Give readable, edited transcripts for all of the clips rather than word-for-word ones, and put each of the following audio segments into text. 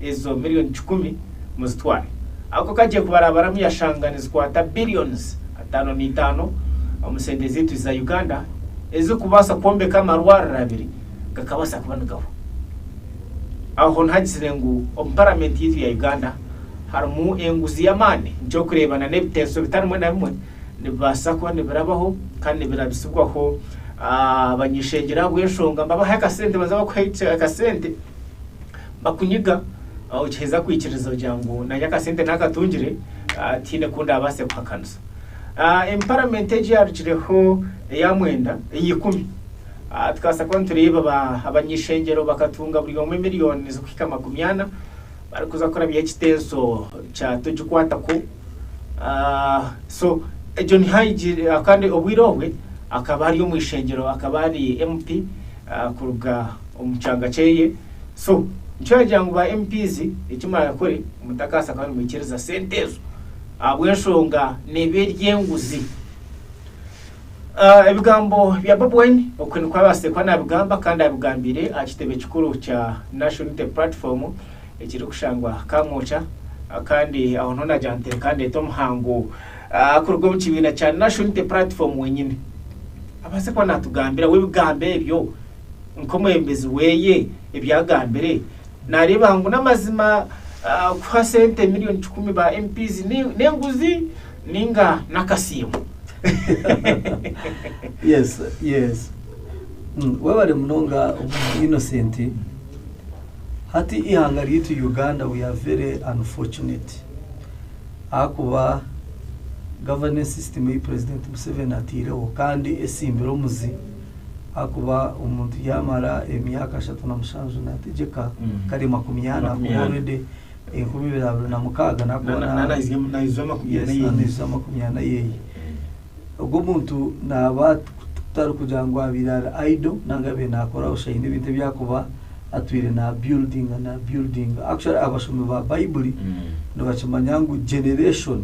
Ezo miriyoni kikumi muzitware. Ako kagiye kubarabaramu yashanga nizikwata billions 55 omu sente zaitu za Uganda ezirikubaasa kwombeka amarwariro abiri gakabaasa kuba nigahwa. Aho nihagizire ngu omu paramenti yaitu ya Uganda harimu enguzi y'amaani nikyo orikureeba na n'ebiteeso bitari bimwe na bimwe nibibaasa kuba nibirabaho kandi nibirabisibwaho abany'ishengyero ahabw'enshonga nibabaha akasente nibaza bakuha akasente bakunyiga okiheza kwikiriza ogira ngu nanye akasente nakatungire tihaine ku ndabaase kuhakanisa. Emparamenti egi eyarugireho eya mwenda eya ikumi tukabaasa kuba nitureeba abany'ishengyero bakatunga buri omwe miriyoni zirikuhika 40 barikuza kurabyaho ekiteeso kya Togikwatako so egyo niho kandi obwire obwe akaba ari omu ishengyero akaba ari MP kuruga omu kyanga kyeye so nikyo yagira ngu ba MPs eki murakore mutakabaasa kuba nimwikiriza sente ezo ahabw'enshonga neeba eri enguzi. Ebigambo bya Bobi Wine oku nikwo abaasire kuba naabigamba kandi abigambiire aha kitebe kikuru kya National Unity Platform ekirikushangwa Kamwokya kandi aho niho naagira nti reka ndeete omuhangu kuruga omu kibiina kya National Unity Platform wenyine abaase kuba naatugambira we ebigambo ebyo nk'omwebembezi weye ebi agambire naareeba ngu n'amazima kuha sente miriyoni 100 ba MPs n'enguzi ninga n'akasiimo. Yes. Webare munonga Innocent. Hati eihanga ryaitu Uganda we are very unfortunate ahakuba governance system ei President Museveni ataireho kandi esimbire omuzi ahakuba omuntu yamara emyaka 37 nategyeka kare 40 ahakuba already 2026 nakuba naijuza 40 yeeye. Ogwo omuntu naaba tutari kugira ngu abaire ari idle nanga abaire nakora busha haine ebintu ebi arikuba atwire na buildinga na buildinga. Actually abashomi ba Baibuli nibakimanya ngu generation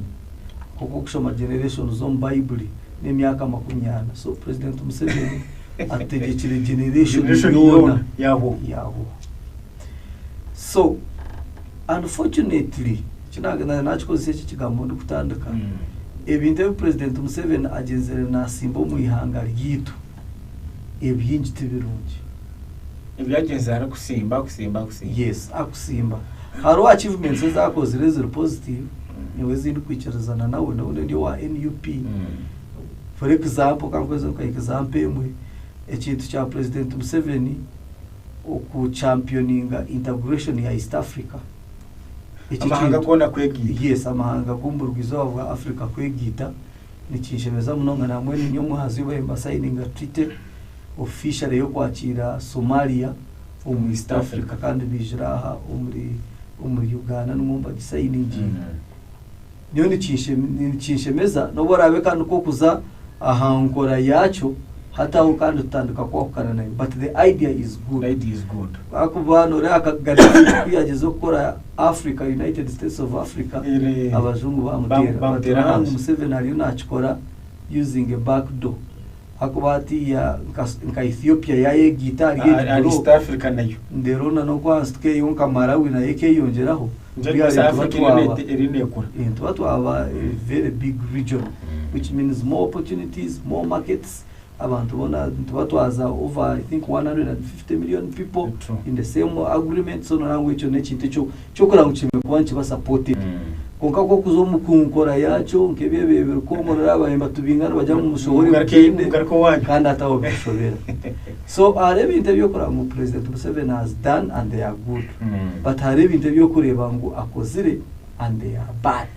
nk'oku orikushoma generations omu Baibuli n'emyaka 40. So President Museveni ategyekire generation yoona yahwaho. So unfortunately eki nakikozesa eki ekigambo ndikutandika, ebintu ebi President Museveni agyenzire nasimba omu ihanga ryaitu ebingi tibirungi. Ebi agyenzire arikusimba akusimba akusimba. Yes, akusimba. Hariho achievements ezi akozire eziri positive, nyowe ezindikwikirizana nawe, nyowe ndi owa NUP. For example, ka nkuhe nka example emwe, ekintu kya President Museveni okuchampioninga integration ya East Africa. Eki Amahanga goona kwegaita. Yes, amahanga g'omu burugwa-izooba bwa Africa kwegaita nikinshemeza munonga nambwenu nyomwazi obu basayininga treaty officially y'okwakiira Somalia omu East Africa kandi baijire aha omuri omuri Uganda nimwo bagisayiningiire. Nyowe nikinshemeza n'obu oraabe kandi nk'okuza aha nkora yaakyo hati aho kandi tutandika kwahukana nayo but the idea is good. The idea is good. Ahakuba nooreeba nka Gaddafi ku yaagyeza kukora Africa, United States of Africa, abajungu baamuteera. But Bamuteera ngu ahansi. Museveni ariyo naakikora using a back door. Ahakuba hatiiya nka Ethiopia yaayegaita ahari egi Ahari East block, Africa nayo. Ndeero na n'oku ahansi tukeeyo nka Malawi nayo ekeyongyeraho. Nikyo Buriya East nituba Africa eriyo twaba eriyo neekura. Nituba twaba a very big region which means more opportunities, more markets, abantu boona nituba twaza over I think 150 million people in the same agreement so noreeba ngu ekyo n'ekintu eky'okureba ngu kiine kuba nikiba supported. Kwonka ku orikuza omu nkora yaakyo nk'ebi ebi ebiri Congo noreeba baabaire nibatubinga nibagira ngu mushohore Mugaruke mugyende mugaruke owaanyu. kandi hati aho bikushobera. So hariho ebintu eby'okureba ngu President Museveni has done and they are good but hariho ebintu eby'okureeba ngu akozire and they are bad.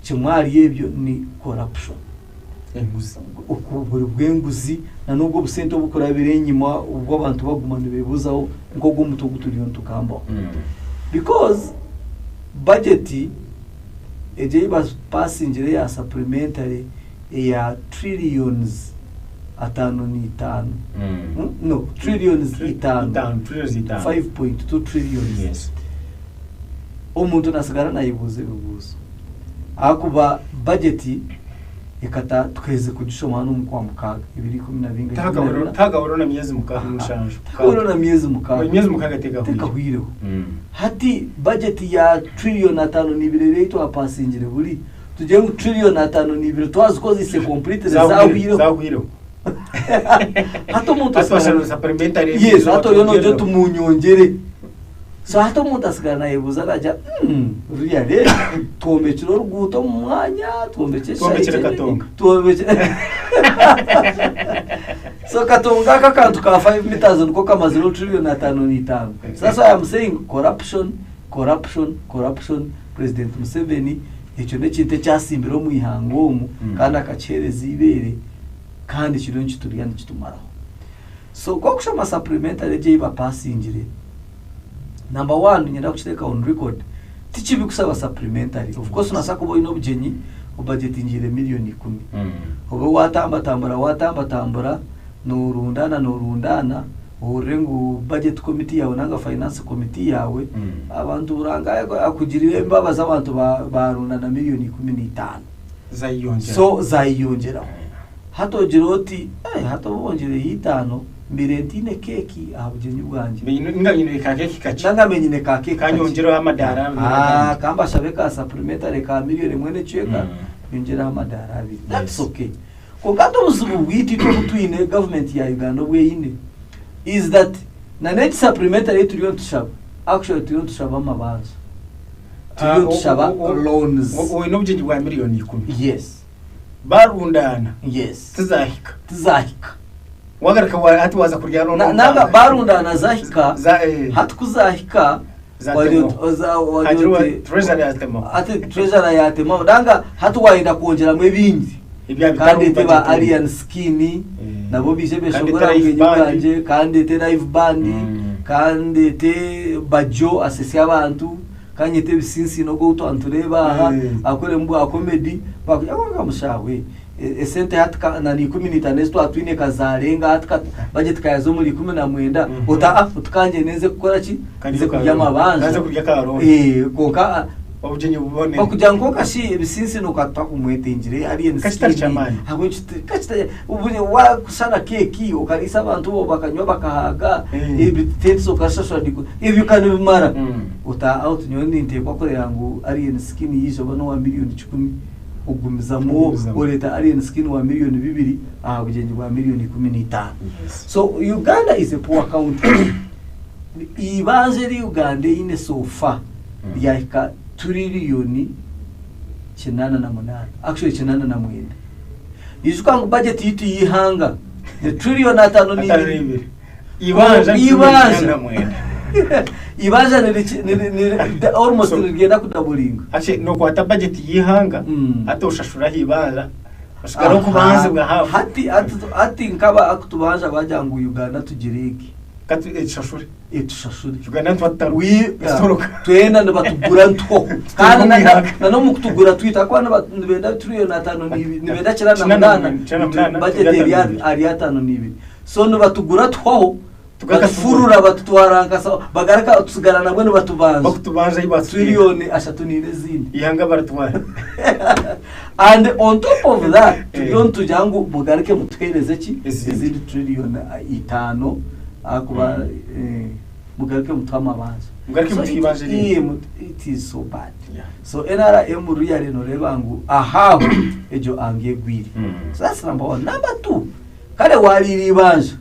Kimwe ahari ebyo ni corruption. Enguzi. Oburi bw'enguzi na n'obwo obusente obukurabira enyima obu abantu baguma nibebuuzaho nk'ogu omutwe ogu turiyo nitugambaho. Because budget egyo ei bapasingire eya supplementary eya trillions 55, no trillions 5, 5, trillions 5. 5.2 trillions. Omuntu nasigara nayebuuza ebibuuzo ahakuba budget. Ekata tukaheza kugishoma hanu omu Kwamukaaga, ebiro ikumi na bingahi? Ikumi na bina. Tihakahweireho na myezi 6, Tihakahweireho na myezi 6. Emyezi 6 tekahweireho. Tekahweireho. Hati bajeti ya trillion 52 ei twapasingire buri, tugire ngu trillion 52 twazikozeise completely zahweireho. Zahweireho. Hati omuntu Hati asigara washanga supplementary Yes, hati oriyo nogira oti munyongyere. So hati omuntu asigara nayebuuza aragira ruriya reero twombekire oruguuto omu mwanya, twombekire Twombekire ekishaayi ky'enyonyi, Katonga. twombekire So Katonga aka akantu ka 5 meters niko kamazireho trillion 55. So that's why I'm saying corruption, corruption, corruption, President Museveni ekyo n'ekintu ekyasimbire omu ihanga omu kandi akakiheereza eibeere kandi kiriyo nikiturya nikitumaraho. So ku orikushoma supplementary egi ei bapasingire, number one niinyenda kukiteeka on record, ti kibi kushaba supplementary. Of course noobaasa kuba oine obugyenyi obajetingiire million 10. Obe waatambatambura waatambatambura noorundaana noorundaana ohurire ngu budget committee yaawe nanga finance committee yaawe abantu Ruhanga akugirire embabazi abantu baarundaana million 15. Zayeyongyera. So zayeyongyeraho. Hati ogire oti, eh, hati obu bongyereho 5, mbaire ntaine keeki aha bugyenyi bwangye. Ninga nyine ka keeki kakye. Nanga mbe nyine ka keeki kakye. Kanyongyereho amadaara abiri. Ah, kambashabe ka supplementary ka million emwe n'ekicweka, nyongyereho amadaara abiri. That's okay. Kwonka hati obuzibu bwaitu itwe obu twine, government ya Uganda obu eine, is that na n'egi supplementary ei turiyo nitushaba, actually turiyo nitushaba amabanja. Turiyo nitushaba loans. Oine obugyenyi bwa million 10. Yes. Barundaana. Yes. Tizahika. Tizahika. Wagaruka wa, hati waza kurya Na, nanga barundaana zahika, Za, eh. hati ku zahika, Zatemaho. wari oti- oza- wari Hagira oti- treasury yatemaho. Hati treasurer yatemaho. Nanga hati wayenda kwongyeramu ebindi. Ebya bitari Kandi omu ete ba budget. Alien Skin, nabo baije Kandi beshongore ete aha live bugyenyi band. bwangye, kandi ete live band, kandi ete Bajo asesye abantu, kandi ete ebisinsino ogu ou twanitureeba aha, akoremu bwa comedy, bakugira ngu kwonka mushaawe, esente hati ka na 15 ezi twaba twine ka zarenga hati ka budget ka yaza omuri 19, oti aa oti ka ngyende nze kukora ki, nze kurya amabanja, Kanze kurya ka loan. Kwonka Obugyenyi bubone. Okugira ngu kwonka shi ebisinsino ka tutakumwetengire hariya Ka kitari ky'amaani. Ahabw'enki ka kitari obumwe waakushara keeki okariisa abantu bo bakanywa bakahaaga, ebitentisi okashashura ebyo ka nibimara. Ota out nyowe ninteekwa kureeba ngu Alien Skin yaija oba n'owa million 100 ogumizamu Ogumizamu. oreeta Alien Skin wa million 2 aha bugyenyi bwa million 15. So Uganda is a poor country. Eibanja eri Uganda eine so far ryahika tuririyoni 88, actually 89. Ijuka ngu budget yaitu y'eihanga ni tuririyoni 52. 52. Eibanja ni Eibanja. 89. Eibanja niri, niri, niri, almost So- nirigyenda kudabulinga. Actually, nokwata budget y'eihanga Mm. hati oshashuraho eibanja osigara okubanzibwa hafu. Hati, hati, hati nkaba akutubanja bagira ngu Uganda tugire egi. Kati etushashure. Etushashure. Uganda nituba tutari. We, Tutoroka. twena nibatugura ntwo. Kandi Omu ihanga. na n'omu kutugura twita ahakuba nibenda trillion 52, nibenda 98, 88, budget eri 52. ari 52. So nibatugura tuhwaho, Tugaruka batufurura batutwara nka bagaruka tusigara nabwo nibatubanja. Bakutubanja ahi batutwire. Trillion 34 ezindi. Ihanga baritwara. And on top of that, turiyo nitugira ngu mugaruke mutuheereze ki? Ezindi. Ezindi trillion 5 ahakuba mugaruke mutuhe amabanja. Mugaruke So mutuhe ibanja erindi. It is so bad. Yeah. So NRM really noreeba ngu ahaho egyo anga egwire. So that's number one. Number two, kare wariira ibanja.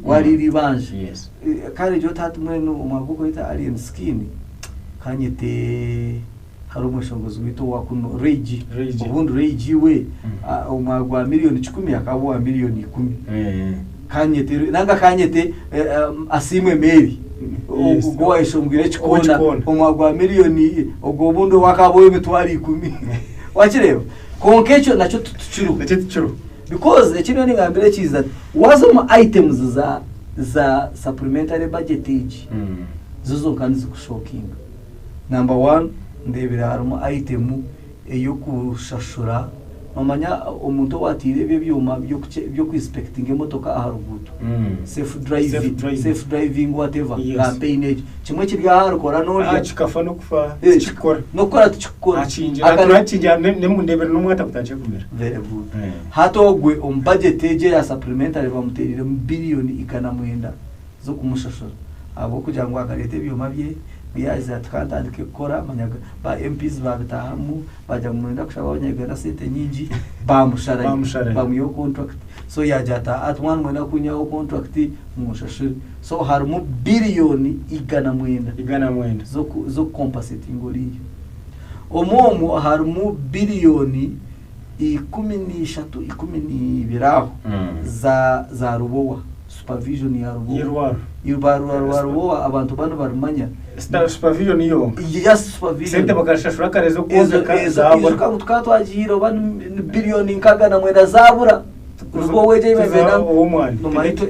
Wariira ibanja. Yes. Kare egyo tata mbwenu omwaka gw'okweta Alien Skin kanyete hari omweshongozi waitu owa kuno Ray G. Ray G. Obundi Ray G we omwaka gwa million 10 akaba owa million 10. Kanyete nanga kanyete Asiimwe Mary. Yes. Ogwo wayeshongwire ekikoona Ow'ekikoona. omwaka gwa million ogwo obundi owakaba ow'emitwaro 10. Wakireeba? Kwonka ekyo nakyo titukiriho. Nakyo tikiriho. Because ekiriyo ningambira ekiiza ati waaza omu items za supplementary budget egi zo zonka nizikushokinga. Number one, ndeebire harimu item ey'okushashura Nomanya omuntu owatiire ebyo ebyoma by'oku inspectinga emotoka aha ruguuto, safe driving, Safe driving. Safe driving, whatever, campaign egyo kimwe kiri aha rikora n'orya kikafa n'okufa kikora. N'okukora tikikukora. Akingira nemundebera n'omwata gutandikire kumera. Very good. Hati ogwe omu budget egyo eya supplementary bamuteeriremu 190 billion z'okumushashura ahabw'okugira ngu akareeta ebyoma bye byaza tukatandike kukora. Manya ba MPs babitahamu, bagira ngu mwenda kushaba abanyayuganda sente nyingi, bamusharayo. Bamusharayo. Bamwihaho contract. So yagira ati, ati mwana mwenda kunyihaho contract, munshashure. So harimu 190 billion 190. Z'okucompensatinga oriya. Omwo harimu 13 billion, 12 aho za Rubowa, supervision ya Rubowa. Y'irwaro. Irwaro rwa Rubowa, abantu bano barimanya. Supervision yonka? Yes, supervision. Sente bakashashura kare zo Ezo kwombeka ezo zabura. Ezo kangu tukaba twagiire oba ni 169 billion zabura. Rubowa egyo Tuza ow'omwani. Nomanya itwe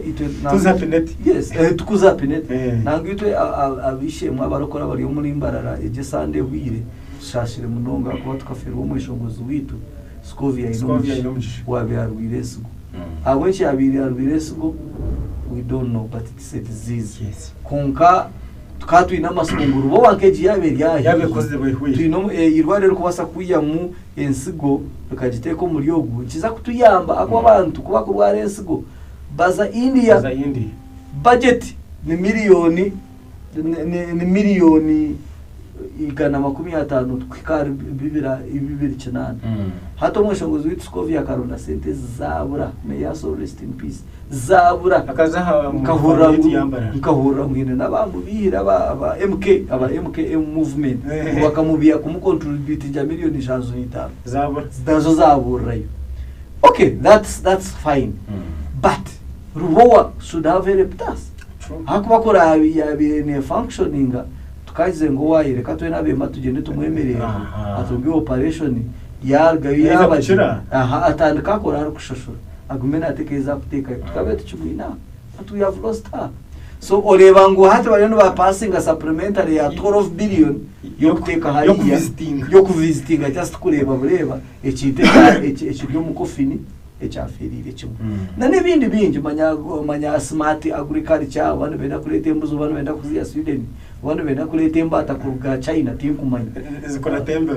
Tuza Pinet. Yes, tukuza Pinet. Nangwa itwe abishemwe abarokora bari omuri Mbarara, egyo esande ehwire tushashire munonga kuba tukaferwa omweshongozi witu Scovia. Scovia Ainomugisha. Wabiire arwire ensigo. Ahabw'enki yabiire arwire ensigo, we don't know, but it's a disease. Konka tukaba twine amasiko ngu Rubowa nk'egi yaaba eri ahi Yaba ekozire bwehwire. twine irwariro rikubaasa kwihamu ensigo rikagiteeka omuri ogu, nikiza kutuyamba akuba abantu kuba kurwara ensigo baza India. Za India. Budget ni miliyoni ni 150 miliyoni kuhika ahari 228. Hati omweshongozi witu Scovia akaronda sente zabura, may her soul rest in peace, zabura. Akaza aha Nkahurira yetu ngu yambara. Nkahurira ngu hine n'abamubihire aba MK, aba MKM movement, bakamubiha kumucontributinga 75 miliyoni. Zabura. Nazo zaburirayo. Okay, that's fine, but Rubowa should have helped us. Hakuba kora yabiire ne functioninga, tukagize ngu wayereka twena abema tugende tumwemerere atunge operation yarugayo. Yaiza Yaba kukira. Aha, atandika akora arikushashura, agume natekereza kuteekayo, tukabe tukimwina, but we have lost her. So oreeba ngu hati bariyo nibapasinga supplementary ya 12 billion yokuteeka hariya. Yokuvisitinga. Yokuvisitinga, just kureeba bureeba ekintu ekiri omu coffin ekyaferiire kimwe. Na n'ebindi bingi, manya smart agriculture, bano benda kureeta embuzi, bano benda kuziha Sweden, bano benda kureeta embaata kuruga China, tinkumanya. Zikora tembe.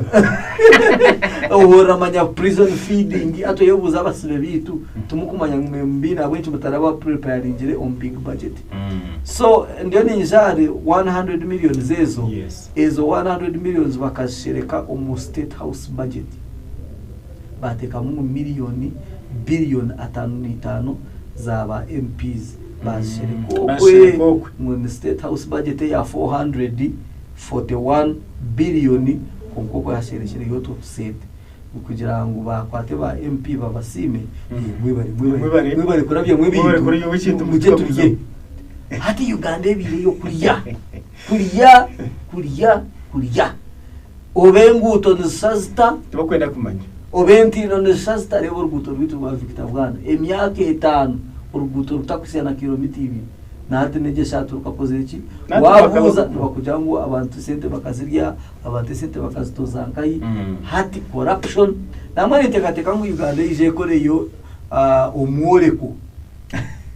Ohurira manya prison feeding, atoyebuuza abasibe biitu tumukumanya ngu mbiine ahabw'enki mutaraba preparingire omu big budget. So ndiyo ninja ahari 100 millions ezo. Ezo 100 millions bakazishereka omu State House budget, bateekamu ngu miliyoni 55 biliyoni za ba MPs, bazishereka okwe. Bazishereka okwe. Ngu ni State House budget eya 441 biliyoni, konka okwo hasherekireyo otwo tusente kugira ngu bakwate ba MP babasiime. Mwebare, mwebare. Mwebare. Mwebare kurabya mwebintu. Mwebare kurabya ekintu. Mujye turye. Hati Uganda ebiire yo kurya, kurya, kurya, kurya, oba enguuto nizisa zita? Tibakwenda kumanya. Oba entindo nizisa zita? Reeba oruguuto rwitu rwa Victor Bwana, emyaka 5 oruguuto rutakuhitsya na kilomita 2, nahati negyeshatu rukakozire ki? Nati Wabuuza nibakugira nibakugira ngu abantu sente bakazirya, abantu esente bakazitoza nkahi. Hati corruption namwe ninteekateeka ngu Uganda eije ekoreyo omworeko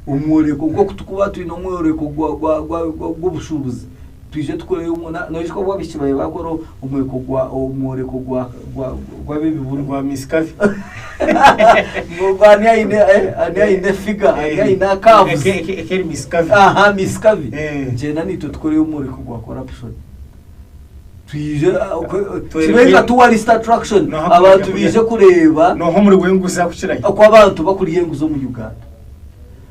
nk'oku tukuba twine omworeko gw'obushuubuzi, twije tukoreyo. Noijuka obu abaishiki bawe bakora omworeko gw'ab'ebibunu? Gwa misikavi. Ani aine ani aine figure, ani aine curves. Ekeri misikavi. Aha, misikavi. Ngyenda nitwe tukoreyo omworeko gwa corruption, twije kibe nka tourist attraction. No, abantu bije kureeba noho muri wenguza kukirayo. Uko abantu bakurya enguzi omu Uganda,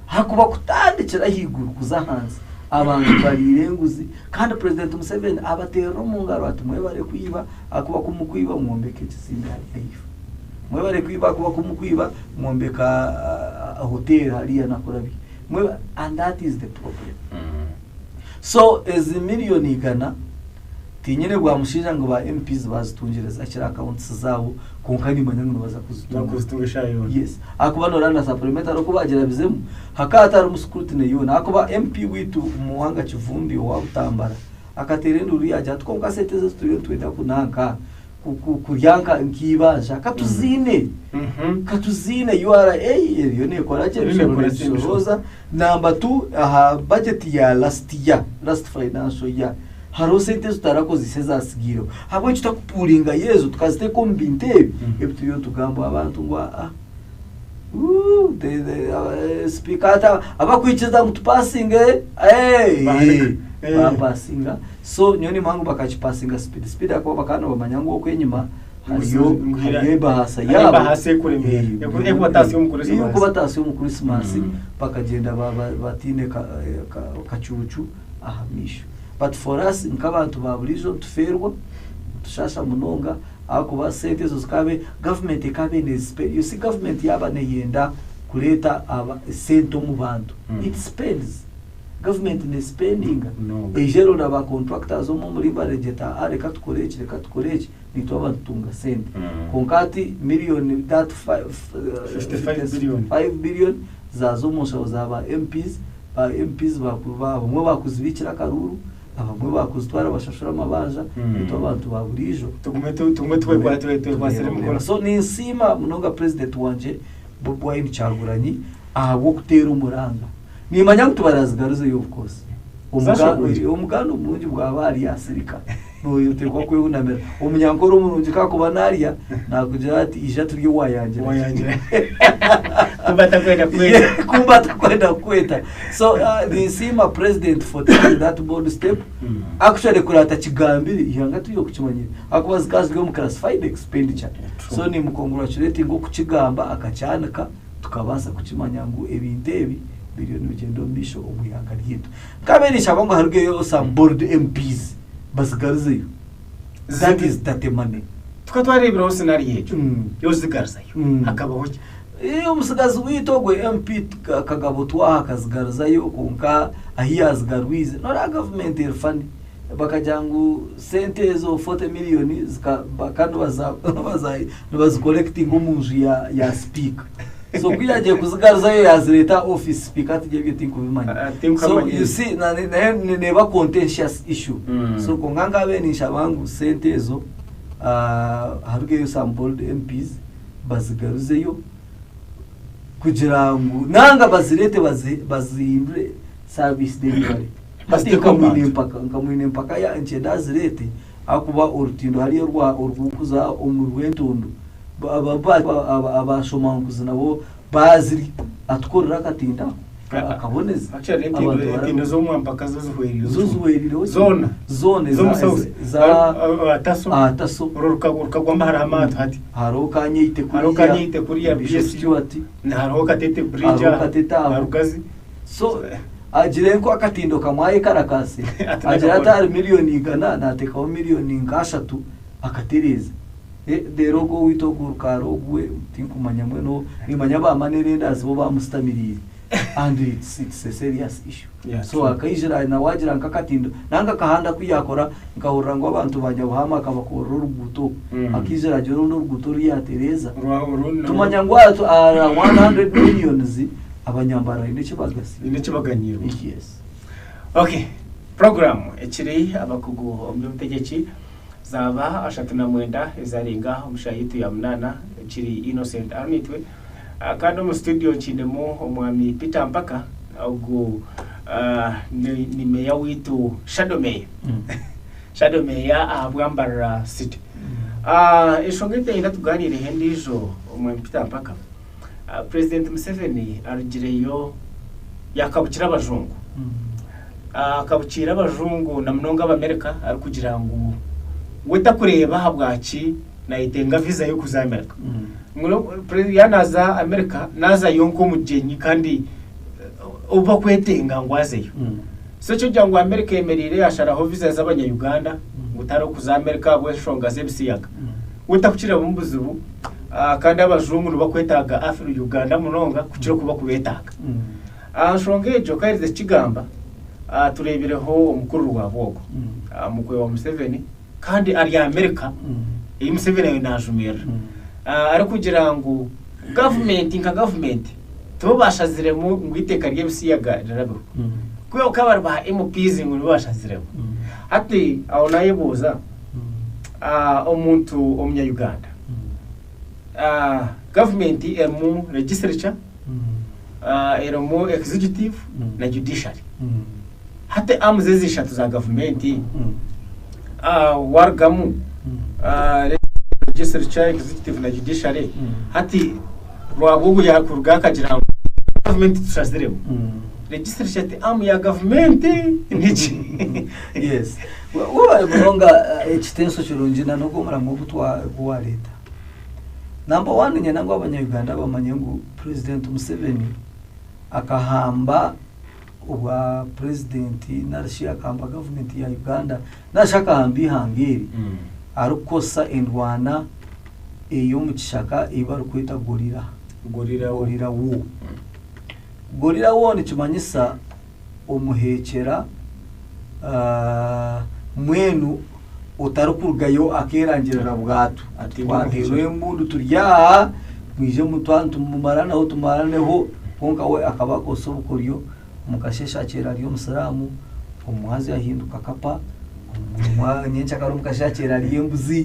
hakuba kutandikira ahaiguru kuza ahansi, abantu bariire enguzi. Kandi President Museveni abateerera omu ngaro ati, "Mwebare kwiba, akuba kumukwiba mwombeka ekizimbe hariya ifa. Mwebare kwiba, akuba kumukwiba mwombeka hoteri hariya nakurabi." And that is the problem. So ezi 100 miliyoni tinyine bwamushinja ngu ba MPs bazitungire zakira accounts zabo, konka nimanya ngu nibaza kuzitunga. Bakuzitunga eshaaha. Yes, akuba norana supplementary oku bagirabizemu hakaba hatarimu scrutiny yoona, akuba MP witu Muwanga Kivumbi owa Butambala akateera enduru yagira ati, "Konka sente ezi turiyo nitwenda kunanka." kurya nk'eibanja katuziine, katuziine. URA eriyo neekora gye, Eriyo emishoro neekora gye. Neegishorooza. Number two, aha budget ya last year, last financial year, hariho sente ezitarakozesa ezasigiireho. Habweki tutakupuuringa ezo tukaziteeka omu bintu ebi ebi turiyo nitugamba abantu ngu aa speaker ati abakwikiriza ngu tupasinge bapasinga. So nyowe nimanya ngu bakakipasinga speed speed ahakuba bakaba nibamanya ngu okwo enyima hariyo hariyo ebahaasa Hariyo yaabo. ebahaasa ekuremera. Ekubataatsya omu Christmas. Ekubataatsya omu Christmas, bakagyenda bataine kacuucu aha maisho. But for us nk'abantu ba buriijo nitufeerwa, nitushaasha munonga ahakuba sente ezo zikaba government ekaba eine, you see, government yaaba neyenda kureeta sente omu bantu, it spends. Government nespendinga. Munonga. Eija eronda ba contractors omwe omuri baregye ati, reka tukore eki, reka tukore eki, naitwe abantu tutunga sente. Kwonka hati million that 55 billion. 5 billion zaaza omu nshaho za ba MPs. Ba MPs abamwe bakuzibiikira akaruuru, abamwe bakuzitwara bashashura amabanja, itwe abantu ba buriijo Tugume twekwasire emikono. So ninsiima munonga president wangye Bobi Wine Kyagulanyi ahabw'okuteera omuranga. Nimanya ngu tibarazigaruzeyo, of course. Zashoboire. Omuganda omurungi bwaba ari asirika noyotekwa kwehunamira. Omunyankore omurungi kakuba narya nakugira ati, "Ija turye wayangira." Wayangira. Kumba atakwenda kukweta. Kumba atakwenda kukweta. So ninsiima president for taking that bold step. Actually kurata kigambire ihanga turi okukimanyire ahakuba zikaba ziri omu classified expenditure. True. So nimucongratulating okukigamba akakyanika tukabaasa kukimanya ngu ebintu ebi biriyo nibigyenda omu maisho omu ihanga ryaitu. Nkabe nishaba ngu harugeyo some bold MPs bazigaruzeyo. That is dirty money. Tukatwareeberaho scenario egyo yozigaruzayo, hakabaho ki? Omusigazi waitu ogwe MP Kagabo Twaha akazigaruzayo, kwonka ahi yazigarwize noreeba gavumenti eri funny, bakagira ngu sente ezo 40 million kandi nibazicollectinga omu nju ya speaker. So ku yagiye kuzigaruzayo yazireeta office, speaker ati, "Ebyo tinkubimanya." Ah, So tinkuhamanya. you see, nayo neba contentious issue. So kwonka nkabe ninshaba ngu sente ezo harugeyo some bold MPs bazigaruzeyo kugira ngu nanga bazirete bazihindure service delivery. Hati Baziteeke omu nkamwine bantu. empaka, nkamwine empaka ya nkyenda azirete ahakuba orutindo hariyo rwa orwukuza omu rw'entondo, abashomankuzi nabo baziri atukorera akatinda ako akaboneza. Actually, Abantu entindo z'omwampaka zo zihwerireho. Zo zihwerireho. Zoona. Zoona. Z'omusauzi. Za Ataso. Ataso. Orwo rukagwamo hariho amaato hati. Hariho Kanyeite kuriya. Hariho Kanyeite kuriya, Bishop BSU. Stewart. Hariho Katete Bridge. Hariho Katete aho. Harugazi. So agire nko akatindo kamwaye karakase Ati agira ati nakakora. hari 100,000,000 nateekaho 3 miliyoni akatereeza. Rero ogwo owaitu ogwo rukara ogwe tinkumanya mbwenu, nimanya ba money lenders bo bamusitamiriire and it's a serious issue. So akaijira nawe agira nk'akatindo nanga akahanda ku yakora, nkahurira ngu abantu ba Nyabuhama akabakorera oruguuto. Akaijira agira orundi oruguuto oru yatereeza. Tumanya ngu aha 100 millions abanyambara haine eki bagasiire. Ine ekibaganyirwe. Yes. Okay, program ekiri abakugu omu by'obutegyeki, zaba 39 ezarenga omushaha yitu ya 8. Ekiri Innocent Arunitwe. Kandi omu studio nkinemu omwami Peter Mpaka, ogu ni meya witu, shadow mayor, shadow mayor aha Bwambarara City. Enshonga etenda tuganireho endiijo, omwami Peter Mpaka, President Museveni arugireyo yakabukira abajungu. Akabukira abajungu na munonga Abamerika, arikugira ngu we takureeba ahabwaki nayetenga visa y'okuza Amerika. Yanaza Amerika nazayo nk'omugyenyi kandi obu bakwetenga ngu azeyo. So ekyo kugira ngu Amerika eyemereire yasharaho visa z'abanya-Uganda ngu tari okuza Amerika ahabw'enshonga z'ebisiyaga, we takukiramu buzibu. Kandi abajungu nibakwetaaga Afri Uganda munonga kukira okuba kubeetaaga. Aha nshonga egyo kaherize kukigamba, tureebireho omukuru Rwabwogo, mukwe wa Museveni kandi ari Amerika ei Museveni ayo najumirira, arikugira ngu gavumenti nka gavumenti tibo bashaziremu ngu iteeka ry'ebisiyaga rirabeho, kwiha bari ba MPs ngu nibo bashaziremu. Hati aho nayebuuza, Omuntu omunya-Uganda, gavumenti erimu legislature, erimu executive na judiciary. Hati arms ezi ishatu za gavumenti warugamu legislature, executive na judiciary, hati Rwabwogo yakurugaho akagira ngu gavumenti tushaziremu. Legislature ti arm ya gavumenti niki? Yes. Webare munonga ekitenso kirungi na n'ogwo omuramwa ogu wareeta. Number one niinyenda ngu abanya-Uganda bamanye ngu President Museveni akahamba obwa purezidenti narishi akahamba gavumenti ya Uganda narishi akahamba eihanga eri arikukozesa endwana ey'omu kishaka ei barikweta gorilla. Gorilla war. Gorilla war. Gorilla war nikimanyisa omuheekyera mbwenu otarikurugayo akeerangirira bwatu ati twateirwe embundu turi aha mwije mumaraneho tumaraneho kwonka we akaba akozesa obukoryo omu kasheeshe akyera ari omusiraamu omuhazi ahinduka kapa nyencakare omu kasheeshe akyera ari embuzi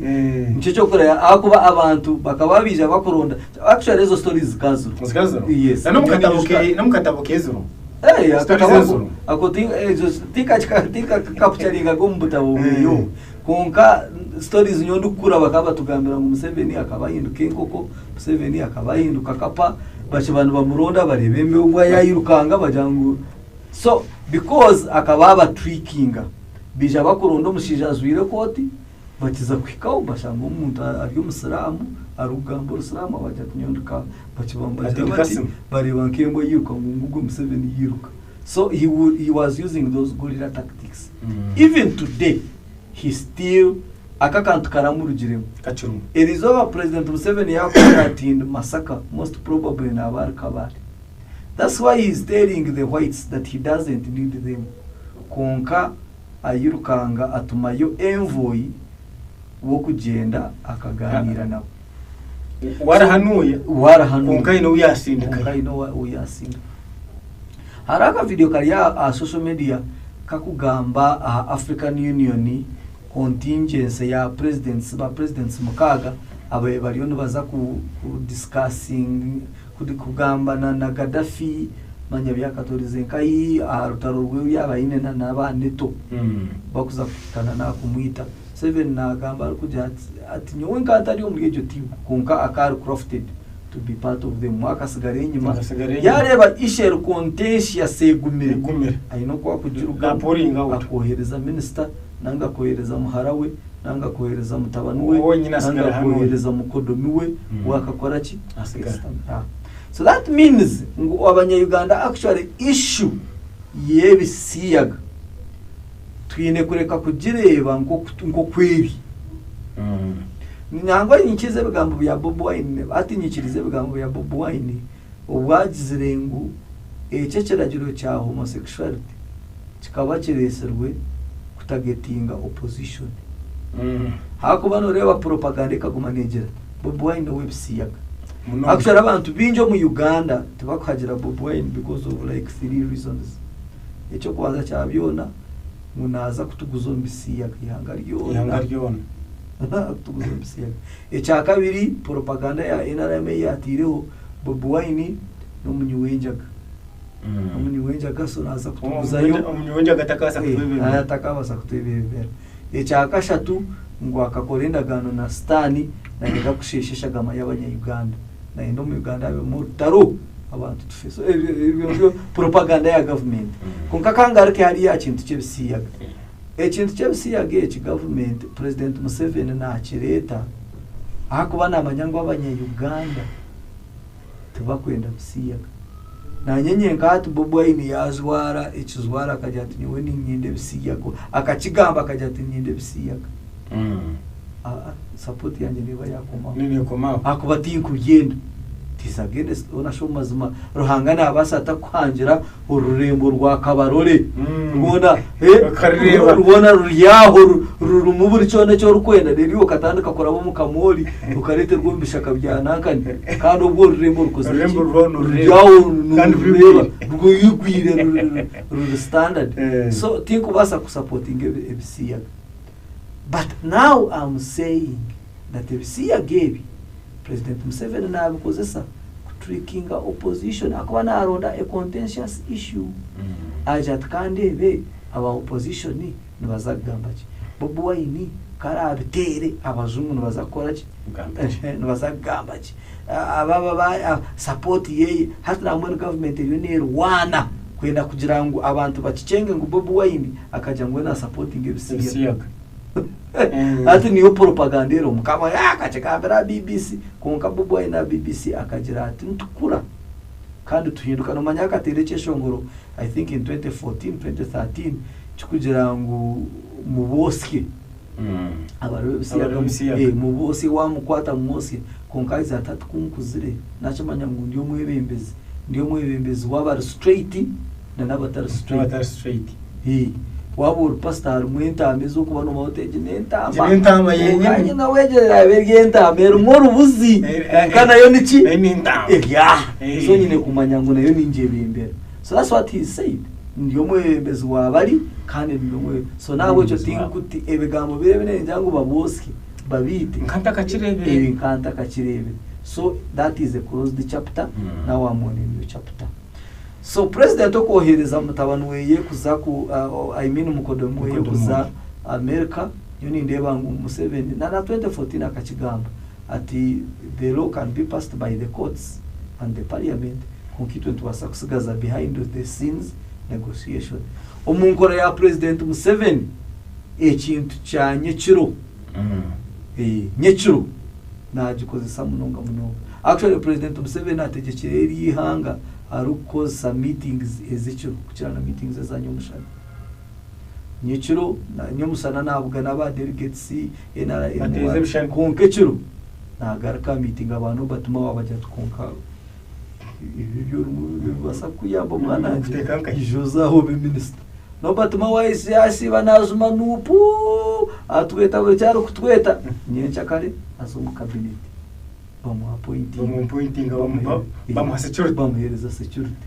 nikyo ky'okureeba ahakuba abantu bakaba baija bakuronda actually ezo stories zikaba ziriho. Zikaba ziriho? Yes. Na n'omu katabo k'eziriho? Eh, Stories akatabo ezo. ako ezo tinkakikapucharingaga omu butabo bweyo kwonka stories nyowe ndikukura bakaba batugambira ngu Museveni akaba ahinduka enkoko, Museveni akaba ahinduka kapa, bakiba nibamuronda bareeba embwa yayirukanga bagira ngu so because akaba abatrickinga baija bakuronda omushaija ajwaire ekooti bakiza kuhikaho bashanga omuntu ari omusiraamu arikugamba orusiraamu abagira ati nyowe ndi bakiba Ati nibagira ndi bati Kasimu. bareeba nk'embwa eyiruka ngu ngugwo Museveni yiruka. So he was using those gorilla tactics. Even today he still aka akantu karamurugiremu. Kakirimu. Erizooba President Museveni yakugira ati ndi Masaka most probably naaba ari Kabale. That's why he is telling the whites that he doesn't need them. Kwonka ayirukanga atumayo envoy w'okugyenda akaganiira nabo. Warahanuuye. Warahanuuye. Kwonka haine ou yaasindikayo. Kwonka haine ou yaasindika. Hariho akavidiyo kari aha social media kakugamba aha African Union contingency ya presidents, ba presidents mukaaga ababaire bariyo nibaza ku discussing kugamba na Gaddafi manya byakatorize nkahi aha rutaro rwe yaaba aine na ba NATO bakuza kuhikana nakumwita. Museveni nagamba arikugira ati nyowe nkaba ntari omuri egyo tiimu kwonka akaba ari crafted to be part of them akasigara enyima Akasigara enyima. yareeba issue eri contentious egumire Egumire. aine oku akugirugamu Napuringa out. akohereza minisita nanga akohereza muhara we nanga akohereza mutabani we Wenyine asigara nanga hanu. akohereza mukodomi we we akakora ki? Asigara. Ah. So that means ngu abanya-Uganda actually issue y'ebisiyaga twine kureka kugireeba nk'oku eri. Nangwa nyikiriza ebigambo bya Bobi Wine, hati nyikiriza ebigambo bya Bobi Wine obu agizire ngu eki ekiragiro kya homosexuality kikaba kireetsirwe kutagetinga opposition. Ahakuba nooreeba propaganda ekaguma neegira Bobi Wine n'ow'ebisiyaga. Munonga. Actually abantu baingi omu Uganda tibakuhagira Bobi Wine because of like three reasons. Eky'okubanza kya byona ngu naaza kutuguza omu bisiyaga eihanga ryona. Eihanga ryona. Kutuguza omu bisiyaga. Ekyakabiri propaganda ya NRM ei yaataireho Bobi Wine n'omunywi w'enjaga. Omunywi w'enjaga so naaza kutuguzayo. Omunywi w'enjaga atakabaasa kutwebembera. Atakabaasa kutwebembera. Ekyakashatu ngu akakora endagaano na sitaani nayenda kusheesha eshagama y'abanya-Uganda. Nayenda omu Uganda habemu orutaro abantu tufe. So ebyo ebyo nibyo propaganda ya gavumenti. Kwonka ka ngaruke hariya aha kintu ky'ebisiyaga. Ekintu ky'ebisiyaga eki gavumenti, Purezidenti Museveni naakireeta ahakuba naamanya ngu abanya-Uganda tibakwenda bisiyaga. Naanye nyenka hati Bobi Wine yaajwara ekijwaro akagira ati nyowe niinyenda ebisiyaga, akakigamba akagira ati niinyenda ebisiyaga. Support yangye neeba yaakomaho. Neekomaho. Ahakuba tinkubyenda. It is against hoona shi omu mazima Ruhanga naabaasa ata kukuhangira orurembo rwa Kabarole rwona Okarureeba. rwona ruri aho rurimu buri kyona eki orikwenda reero iwe okatandika kuraba omu kamoori okareeterwa omu bishaka bya nankani kandi obwo orurembo rukozire ki? Orurembo rwona Ruri orureeba. aho Kandi norureeba rwigwire. rwigwire ruri standard. Eh. So tinkubaasa kusapotinga ebisiyaga. But now am saying that ebisiyaga ebi President Museveni nabikozesa kutrickinga opposition ahakuba naronda a contentious issue. Agira ati kandeebe aba opposition nibaza kugamba ki? Bobi Wine ku arabiteere abajungu nibaza kukora ki? Nibaza kugamba ki? Aba aba support yeye hati nambwenu government eriyo nerwana kwenda kugira ngu abantu bakikyenge ngu Bobi Wine akagira ngu we na supportinga ebisiyaga. Hati niyo propaganda eriho mukama akakigambira aha BBC kwonka Bobi Wine aha BBC akagira ati nitukura kandi tuhinduka nomanya akateera ekyeshongoro I think in 2014, 2013 kikugira ngu mubosye abariho ebisiyaga mubosye wamukwata mumwosye kwonka agize ati hati kunkuzire nakimanya ngu ndi omwebembezi ndi omwebembezi w'abari straight na n'abatari straight. Waaba ori pasita harimu entaama ez'okuba noomanya oti egi n'entaama. Egi n'entaama yenyini. Kwonka nyina w'egyo eraabe eri entaama erimu orubuzi kwonka nayo niki? Nayo n'entaama. Eri aha. So nyine kumanya ngu nayo ningyebembera. So that's what he said. Ndi omwebembezi wa bari kandi ndi omwe so n'ahabw'ekyo tinkuti ebigambo biri ebi niinyija ngu baboosye babiite. Nka ntakakireebire. Ebi nka ntakakireebire. So that is a closed chapter, now I'm on a new chapter. So president okwohereza mutabani weye kuza ku I mean mukodomi weye kuza America nyowe nindeeba ngu Museveni na na 2014 akakigamba ati the law can be passed by the courts and the parliament kwonka itwe nitubaasa kusigaza behind the scenes negotiation. Omu nkora ya president Museveni ekintu kya nyekiro nyekiro nagikozesa munonga munonga. Actually president Museveni ategyekire eri eihanga arikukozesa meetings ez'ekiro kukira na meetings eza nyomushana. Nyekiro, nyomushana nabugana ba delegates, NRM, Bateeza ebishushani. kwonka ekiro nagaruka aha meeting abantu obatuma wabagira ati kwonka ebi ebi orimu nibibaasa kukuyamba mwana wangye Kuteeka nkahi? ija oze aho obe minisita. Norbert Mao yasiiba naajuma nuupu atweta buri ki arikutweta nyenkyakare aza omu kabineti bamuapointinga Bamuapointinga, bamuha security. Bamuheereza security.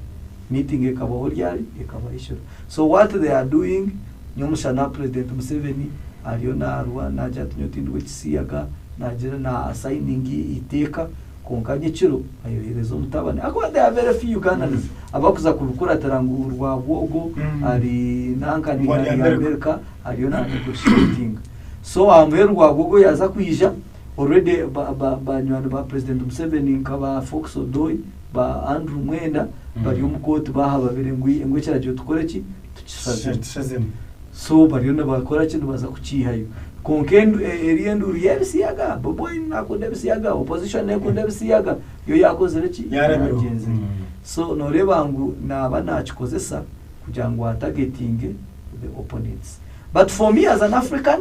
Meeting ekabaho ryari? Ekabaho ekiro. So what they are doing, nyomushana President Museveni ariyo naarwa naagira ati nyowe tindi w'ekisiyaga, naagira na assigning eiteeka Kwonka nyekiro ayohereza omutabani ahakuba there are very few Ugandans abakuza kubikuratira ngu Rwabwogo ari nanka Ngu ari ari America. America ariyo na negotiatinga. So aha muheru Rwabwogo yaza kwija already ba, ba, banywani ba President Museveni nka ba Fox Odoi ba Andrew Mwenda bari omu kooti bahababire ngu ngu ekiragiro tukore ki tukishazemu. Tushazemu. So bariyo nibakora ki? Nibaza kukiihayo. Kwonka eriyo enduuru y'ebisiyaga, Bobi Wine nakunda ebisiyaga, opposition nekunda ebisiyaga, yo yakozire ki? Yaarabireho. Yaagyenzire. So nooreeba ngu naaba naakikozesa kugira ngu atagetinge the opponents. But for me as an African,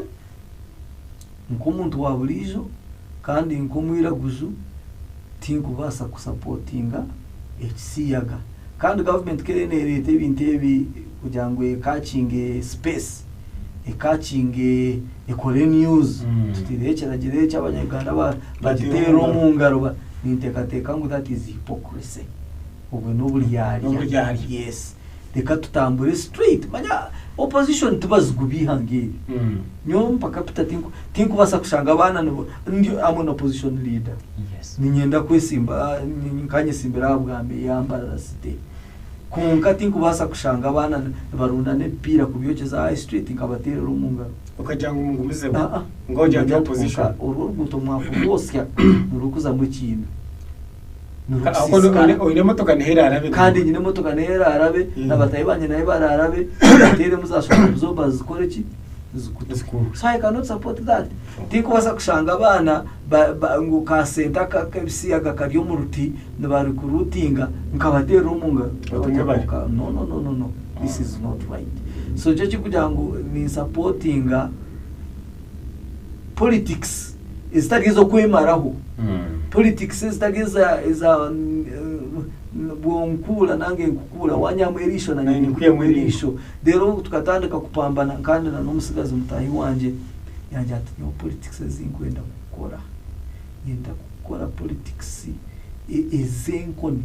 nk'omuntu wa buriijo kandi nk'omwiraguju, tinkubaasa kusapotinga ekisiyaga. Kandi gavumenti ku eriyo nereeta ebintu ebi kugira ngu ekakinge space, ekakinge ekore news, tuteireho ekiragiro eki abanya-Uganda bagiteere omu ngaro, ninteekateeka ngu that is hypocrisy. Obwe n'oburyarya. N'oburyarya. Yes. Reka tutambure straight. Manya opposition tibazigu b'eihanga eri. Nyowe mpaka Peter tinkubaasa kushanga abaana nibo ndi I'm an opposition leader. Yes. Niinyenda kwesimba nkanyesimbira aha bwa meeya Mbarara City. Kwonka tinkubaasa kushanga abaana nibarundana ebipiira kubyokyeza aha High Street nkabateerera omu ngaro. Okagira ngu mugumizemu Aa, ngu ogira nti Kwonka opposition. orwo oruguuto mwakurwosya nirurikuzamu ekiina. Aho oine emotoka niho eraarabe. Kandi nyine emotoka niho eraarabe, na bataahi bangye nayo baraarabe, bateeremu za shock absorbers zikore ki? Zikutuke. So I cannot support that. Tinkubaasa kushanga abaana ngu ka sente aka ak'ebisiyaga kari omu ruti nibarikuruutinga nkabateerera omu ngaro. Otunge bari. No, no, no, no, no. This is not right. So nikyo kirikugira ngu ninsapotinga politics ezitari ez'okwemaraho. Politics ezitari eza eza bwonkuura nange nkukuura, wanyihamu eriisho nanye ninkwihamu eriisho. Reero tukatandika kupambana kandi na n'omutsigazi mutaahi wangye yangira ati nyowe politics ezi nkwenda kukora, nyenda kukora politics ez'enkoni.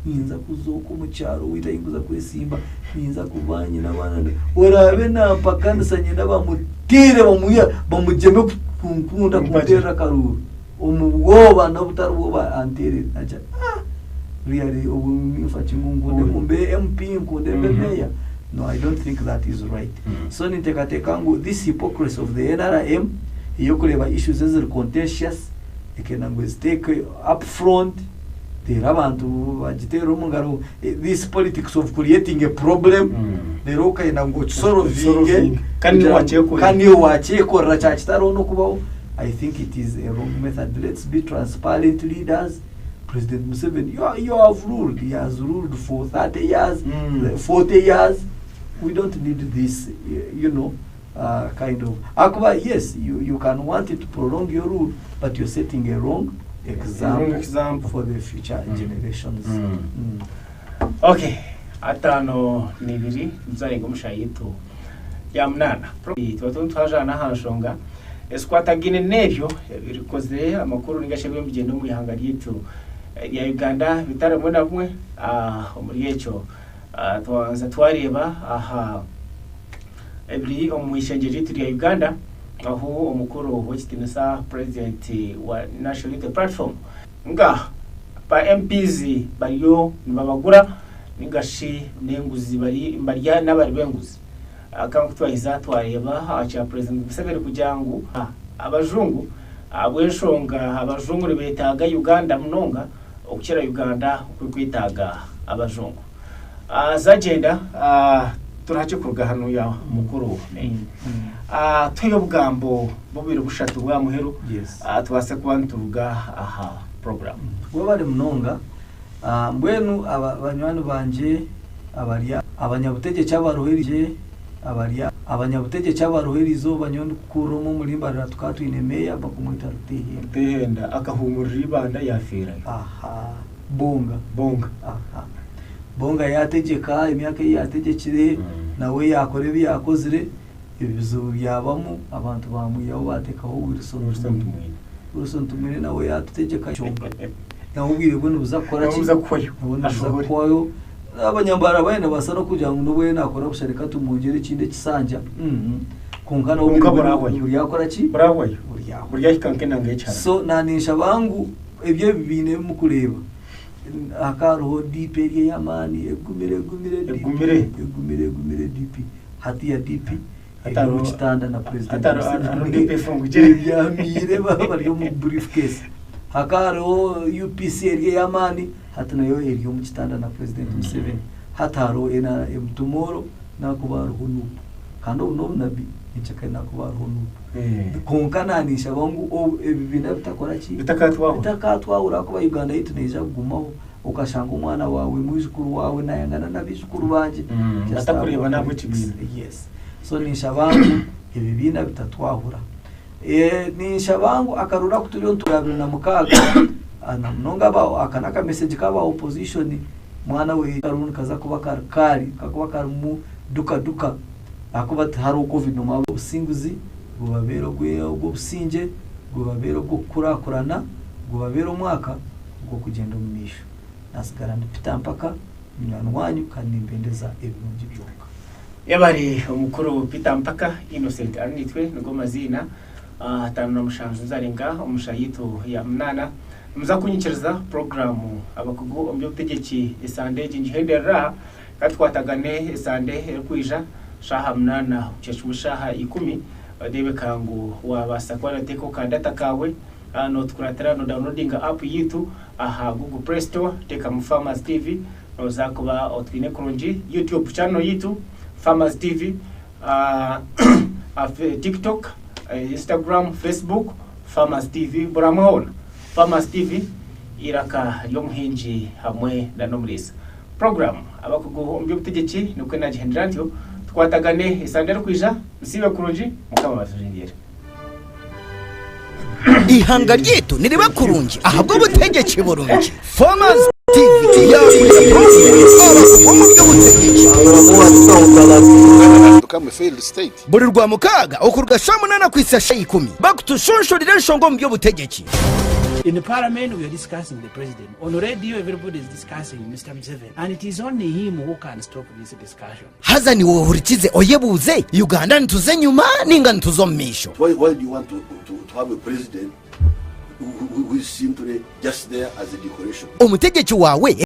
Ninza kuza okwo omu kyaro owaitu ahi ndikuza kwesimba, ninza kuba nyine abaana oraabe nampakanisa nyine bamuteere bamugyeme kunkunda kunteerera akaruuru omu bwoba n'obutari bwoba anteerere agira ah really obu ninfa ki ngu nkunde ngu mbe MP nkunde mbe meeya no I don't think that is right so ninteekateeka ngu this hypocrisy of the NRM ey'okureeba issues eziri contentious ekenda ngu eziteeke up front reero abantu bagiteere omu ngaro this politics of creating a problem reero okayenda ngu okisorovinge Kandi niiwe wakyekorera. kandi niiwe wakyekorera kyakitariho n'okubaho I think it is a wrong method let's be transparent leaders President Museveni you, you have ruled he has ruled for 30 years 40 years we don't need this you know uh, kind of akuba yes you, you can want it to prolong your rule but you're setting a wrong example, Wrong example. for the future mm. generations mm. Mm. Okay, atano nibiri nzarenga omushayitu ya munana tuba turi twajana aha nshonga esikwatagaine n'ebyo ebirikozire amakuru ningashi eby'omugyendo omu ihanga ryaitu rya Uganda bitari bimwe na bimwe ah, omuri ekyo ah, twabanza twareeba aha Ebiri omu ishengyero ryaitu rya Uganda ahu omukuru w'ekitinisa President wa National Unity Platform nga ba MPs bariyo nibabagura ninga shi n'enguzi bari nibarya n'abari b'enguzi. Kandi ku twahiza twareeba aha kya President Museveni kugira ngu abajungu ahabw'enshonga abajungu nibetaaga Uganda munonga okukira Uganda oku erikwetaaga abajungu. Zagyenda turahakye kuruga hanu ya mukuru tuheyo obugambo bubiri bushatu bwa muheru tubaase kuba nituruga aha program. Webare munonga. Mbwenu banywani bangye abari abanyabutegyeki abariho gye abari abanyabutegyeki abariho erizooba nyowe ndikukurira omwe omuri Mbarara tukaba twine meeya bakumweta Rutehenda. Rutehenda akahuumurira Ibanda yafiirayo. Aha. Bonga. Bonga. Aha. Bonga yaategyeka emyaka ei yaategyekire, nawe yaakora ebi yaakozire, ebizibu byabamu, abantu baamwihaho baateekaho Wilson Wilson Tumwine. Tumwine. Wilson Tumwine nawe yaatutegyeka kyonka nawe obwire bwe nibuza kukora Nawe ki? nibuza kuhwayo. Nawe nibuza Ashohore. kuhwayo. Abanyambarara baayenda nibabaasa n'okugira ngu n'obu naakora busha reka tumwongyere ekindi ekisanja. Mhm. Kwonka nawe Kwonka obwire bwe burahwayo. buryakora ki? Burahwayo. Buryahwayo. Buryahika nk'enanga y'ekiharani. So naninshaba ngu Ebyo ebi biine ebi mukureeba. Hakaba hariho DP eri ey'amaani egumire egumire DP Egumire. egumire egumire DP. Hatiya DP Hati eri omu hariho- kitanda na President hati hariho- hariho Museveni. DP efungukire. Ebyamiire ba- bari omu briefcase. Hakaba hariho UPC eri ey'amaani hati nayo eri omu kitanda na President Museveni. Hati hariho NRM tomorrow nakuba hariho NUP. Kandi obu n'obunabi nyekyakare nakuba hariho NUP. Kwonka naninshaba ngu obu ebibiina bitakora ki? Bitakatwahura. Bitakatwahura ahakuba Uganda yaitu neija kugumaho okashanga omwana waawe, mwijukuru waawe nayangana n'abaijukuru bangye. Just Batakureeba ahabwa n'ahabw'ekibiina. politics. Yes. So ninshaba ngu ebibiina bitatwahura. Eh, ninshaba ngu akaruru aku turiyo nitu 26 na munonga aba aka n'akamesegi k'aba opposition mwana we akaruru nikaza kuba kari kaari kakuba karimu duka duka. Ahakuba tihariho covid nomwe obusinguzi gubabeere ogw'obusingye, gubabeere ogw'okukurakurana, gubabeere omwaka ogw'okugyenda omu maisho. Nasigara ndi Peter Mpaka, munywani wanyu kandi nimbendeza ebirungi byonka. Yebare omukuru Peter Mpaka Innocent Arinaitwe nigo maziina 57 nzarenga omu shaaha yaitu ya munaana. Nimuza kunyikiriza puroguraamu abakugu omu by'obutegyeki esande egi ngihenderere aha. Ka tukwatagane esande erikwija shaaha munaana kuhitsya kimwe shaaha ikumi, oreebeka ngu waabaasa kuba nooteekaho ka data kaawe, nootukuratira nodownloadinga app yaitu aha Google Play Store, teekamu Farmers TV, nooza kuba otwine kurungi. YouTube channel yaitu Farmers TV, TikTok, Instagram, Facebook, Farmers TV, buri hamwe hoona Farmers TV, eiraka ry'omuhingi hamwe n'omuriisa. Puroguraamu Abakugu omu by'Obutegyeki nikwo naagihendera ntyo. Tukwatagane esande erikwija. Musiibe kurungi. Mukama abaturindiire. Eihanga ryaitu niriba kurungi ahabw'obutegyeki burungi. Farmers TV yaakureetera puroguraamu Abakugu omu by'Obutegyeki. become a failed state. Buri Rwamukaaga okuruga shaaha munaana kuhitsya shaaha ikumi, bakutushunshurira enshonga omu by'obutegyeki. In parliament we are discussing the president, on radio everybody is discussing Mister Museveni and it is only him who can stop this discussion. Haza niiwe ohurikize oyebuuze, Uganda nituza enyima ninga nituza omu maisho? Why, why do you want to, to, to have a president who, who, who is simply just there as a decoration? Omutegyeki waawe.